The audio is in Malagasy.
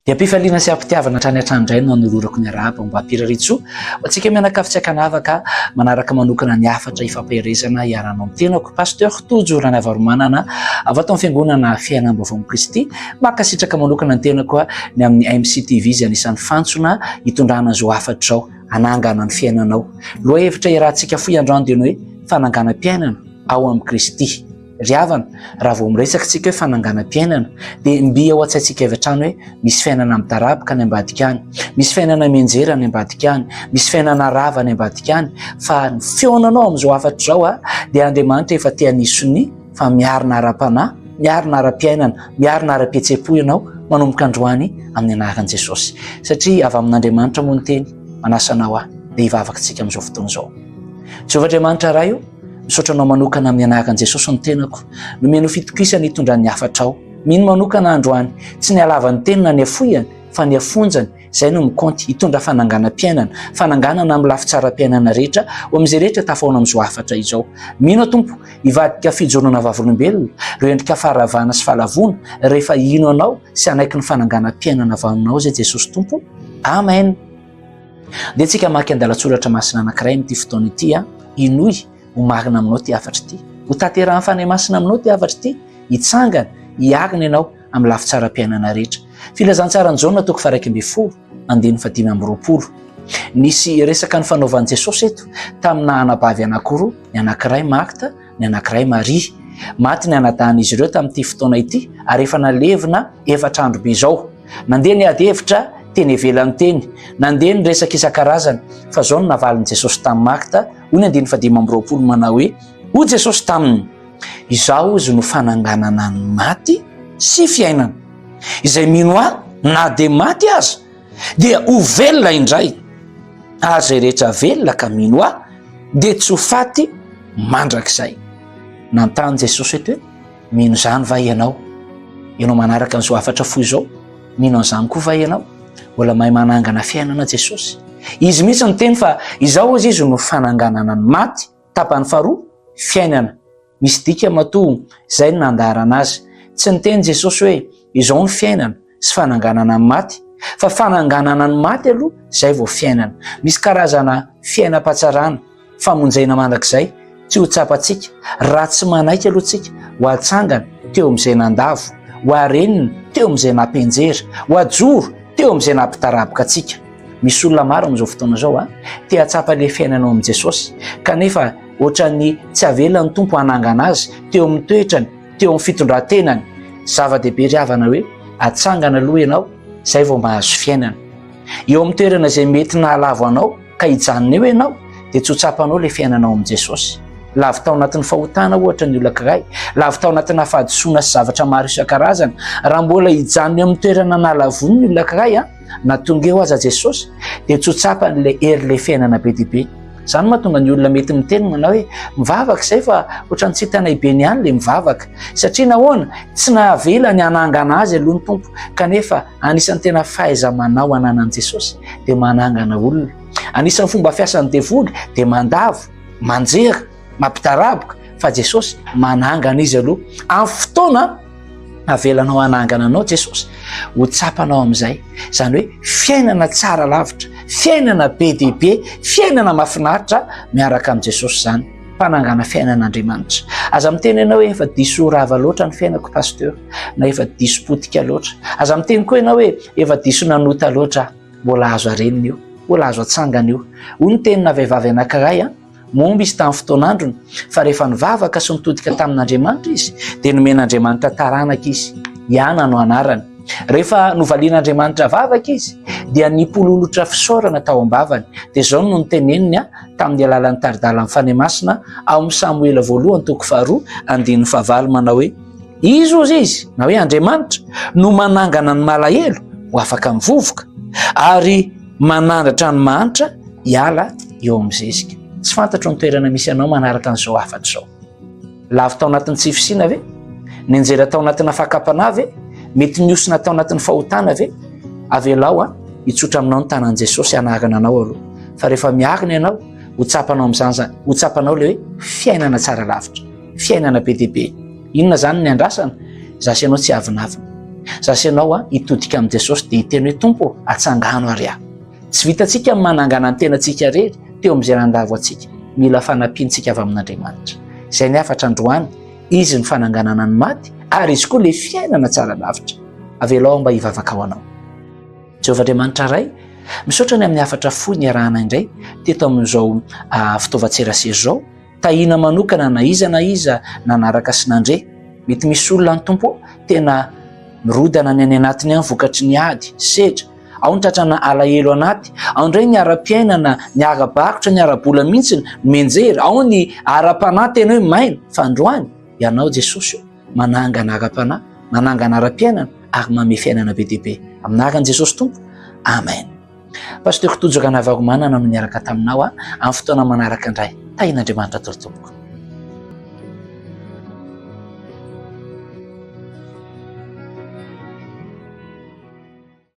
Dia am-pifaliana sy am-pitiavana hatrany hatrany indray no anolorako ny arahaba mba hampirarian-tsoa ho antsika mianakavy tsy ankanavaka manaraka manokana ny hafatra ifampaherezana iarahanao amin'ny tenako Pasteur Tojo Ranavaromanana avy ato amin'ny fiangonana Fiainam-baovao amin'i Kristy. Mankasitraka manokana ny tenako ny amin'ny MCTV izay anisan'ny fantsona hitondrana izao hafatra izao hanangana ny fiainanao. Lohahevitra iarahantsika fohy androany dia ny hoe fananganam-piainana ao amin'i Kristy. Ry havana, raha vao miresaka isika hoe fananganam-piainana, dia mby ao an-tsaintsika avy hatrany hoe misy fiainana midaraboka any ambadika any, misy fiainana mianjera any ambadika any, misy fiainana rava any ambadika any, fa ny fihaonanao amin'izao hafatra izao dia Andriamanitra efa te hanisy sonia fa miarina ara-panahy, miarina ara-piainana, miarina ara-pihetseham-po ianao manomboka androany amin'ny anaran'i Jesosy. Satria avy amin'Andriamanitra moa ny teny, manasa anao aho, dia hivavaka isika amin'izao fotoana izao. Jehovah Andriamanitra Ray o, Misaotra anao manokana amin'ny anaran'i Jesosy ny tenako. Nomenao fitokisana hitondra ny hafatrao. Mino manokana androany, tsy ny halavan'ny teny na ny hafohihany, fa ny hafonjany, izay no mikaonty, hitondra fananganam-piainana, fananganana amin'ny lafy tsaram-piainana rehetra, ho amin'izay rehetra tafahoana amin'izao hafatra izao. Mino aho Tompo, hivadika fijoroana vavolombelona, ireo endrika faharavana sy fahalavoana, rehefa hino Anao sy hanaiky ny fananganam-piainana avy aminao izay Jesosy Tompo. Amen. Andeha tsika hamaky andalan-tsoratra masina anankiray amin'ity fotoana ity a. Inoy ho marina aminao ity hafatra ity. Ho tanterahan'ny Fanahy Masina aminao ity hafatra ity. Hitsangana, hiarina ianao amin'ny lafy tsaram-piainana rehetra. Filazantsaran'i Jaona toko faha-11, andininy faha-25. Nisy resaka nifanaovan'i Jesosy eto tamina anabavy anankiroa, ny anankiray Marta, ny anankiray Maria. Maty ny anadahin'izy ireo tamin'ity fotoana ity ary efa nalevina efatra andro be izao. Nandeha ny ady hevitra teny ivelany teny, nandeha ny resaka isan-karazany, fa izao no navalin'i Jesosy tamin'i Marta, hoy ny andininy fahadimy amby 20 manao hoe, Hoy Jesosy taminy, Izaho hozy no fananganana ny maty sy fiainana. Izay mino ahy na dia maty aza dia ho velona indray, ary izay rehetra velona ka mino ahy dia tsy ho faty mandrakizay. Nanontany Jesosy eto hoe, mino izany va ianao? Ianao manaraka an'izao hafatra fohy izao, mino an'izany koa va ianao? Mbola mahay manangana fiainana Jesosy. Izy mihitsy niteny fa izao hozy izy no fananganana ny maty, tapany faharoa, fiainana. Misy dika matoa izay no nandaharana azy. Tsy niteny Jesosy hoe izao ny fiainana sy fananganana ny maty, fa fananganana ny maty aloha izay vao fiainana. Misy karazana fiainam-pahatsarana, famonjena mandrakizay tsy ho tsapantsika raha tsy manaiky aloha tsika ho atsangana teo amin'izay nandavo, ho arenina teo amin'izay nampianjera, ho ajoro teo amin'izay nampitaraboka antsika. Misy olona maro amin'izao fotoana izao a, te hahatsapa ilay fiainana ao amin'i Jesosy, kanefa ohatran'ny tsy avelan'ny Tompo hanangana azy teo amin'ny toetrany, teo amin'ny fitondran-tenany. Zava-dehibe ry havana hoe atsangana aloha ianao, izay vao mahazo fiainana. Eo amin'ny toerana izay mety nahalavo anao ka hijanona eo ianao, dia tsy ho tsapanao ilay fiainana ao amin'i Jesosy. Lavo tao anatin'ny fahotana ohatra ny olona iray, lavo tao anatina fahadisoana sy zavatra maro isan-karazany. Raha mbola hijanona eo amin'ny toerana nahalavoany ny olona iray, na tonga eo aza Jesosy, dia tsy ho tsapany ilay hery ilay fiainana be dia be. Izany mahatonga ny olona mety miteny manao hoe mivavaka izay fa ohatran'ny tsy hitanay be ny any ilay mivavaka. Satria nahoana? Tsy nahavela ny hanangana azy aloha ny Tompo. Kanefa anisan'ny tena fahaiza-manao ananan'i Jesosy dia manangana olona. Anisan'ny fomba fiasan'ny devoly dia mandavo, manjera, mampitaraboka fa Jesosy manangana izy aloha. Amin'ny fotoana avelanao hanangana anao Jesosy, ho tsapanao amin'izay. Izany hoe fiainana tsara lavitra, fiainana be dia be, fiainana mahafinaritra miaraka amin'i Jesosy izany. Mpanangana fiainana Andriamanitra. Aza miteny ianao hoe efa diso rava loatra ny fiainako pasteur, na efa diso potika loatra. Aza miteny koa ianao hoe efa diso nanota loatra aho. Mbola azo arenina io, mbola azo atsangana io. Hoy ny tenina vehivavy anankiray an, Momba izy tamin'ny fotoan'androny, fa rehefa nivavaka sy nitodika tamin'Andriamanitra izy, dia nomen'Andriamanitra taranaka izy. I Ana no anarany. Rehefa novalian'Andriamanitra vavaka izy, dia nipololotra fisaorana tao am-bavany. Dia izao no noteneniny tamin'ny alalan'ny tari-dalan'ny Fanahy Masina ao amin'ny Samoela voalohany toko faharoa andininy fahavalo manao hoe, Izy hozy izy, na hoe Andriamanitra, no manangana ny malahelo ho afaka amin'ny vovoka, ary manandratra ny mahantra hiala eo amin'ny zezika. Tsy fantatro ny toerana misy anao manaraka an'izao hafatra izao. Lavo tao anatin'ny tsy fisiana ve? Nianjera tao anatina fakam-panahy ve? Mety nihosina tao anatin'ny fahotana ve? Avelao a, hitsotra aminao ny tanan'i Jesosy hanarina anao aloha. Fa rehefa miarina ianao, ho tsapanao amin'izany, ho tsapanao ilay hoe fiainana tsara lavitra, fiainana be dia be. Inona izany ny andrasana? Izaho sy ianao tsy hiavonavona. Za sy ianao a, hitodika amin'i Jesosy dia hiteny hoe Tompo ô, atsangano ary aho. Tsy vitantsika ny manangana ny tenantsika irery teo amin'izay nandavo antsika. Mila fanampiantsika avy amin'Andriamanitra. Izay ny hafatra androany, Izy ny fananganana ny maty ary Izy koa ilay fiainana tsara lavitra. Avelao aho mba hivavaka ho anao. Jehovah Andriamanitra Ray, misaotra ny amin'ny hafatra fohy niarahana indray teto amin'izao ah, fitaovan-tserasera izao. Tahiana manokana na iza na iza nanaraka sy nandre. Mety misy olona ny Tompo tena mirodana ny any anatiny any vokatry ny ady, sedra, ao ny tratrana alahelo anaty, ao indray ny ara-piainana, ny ara-barotra, ny ara-bola mihitsy no mianjera, ao ny ara-panahy tena hoe maina. Fa androany, Ianao Jesosy ô, manangana ara-panahy, manangana ara-piainana ary manome fiainana be dia be. Amin'ny anaran'i Jesosy Tompo, Amen. Pasteur Tojo Ranavaromanana no niaraka taminao amin'ny fotoana manaraka indray. Tahin'Andriamanitra daholo tompoko.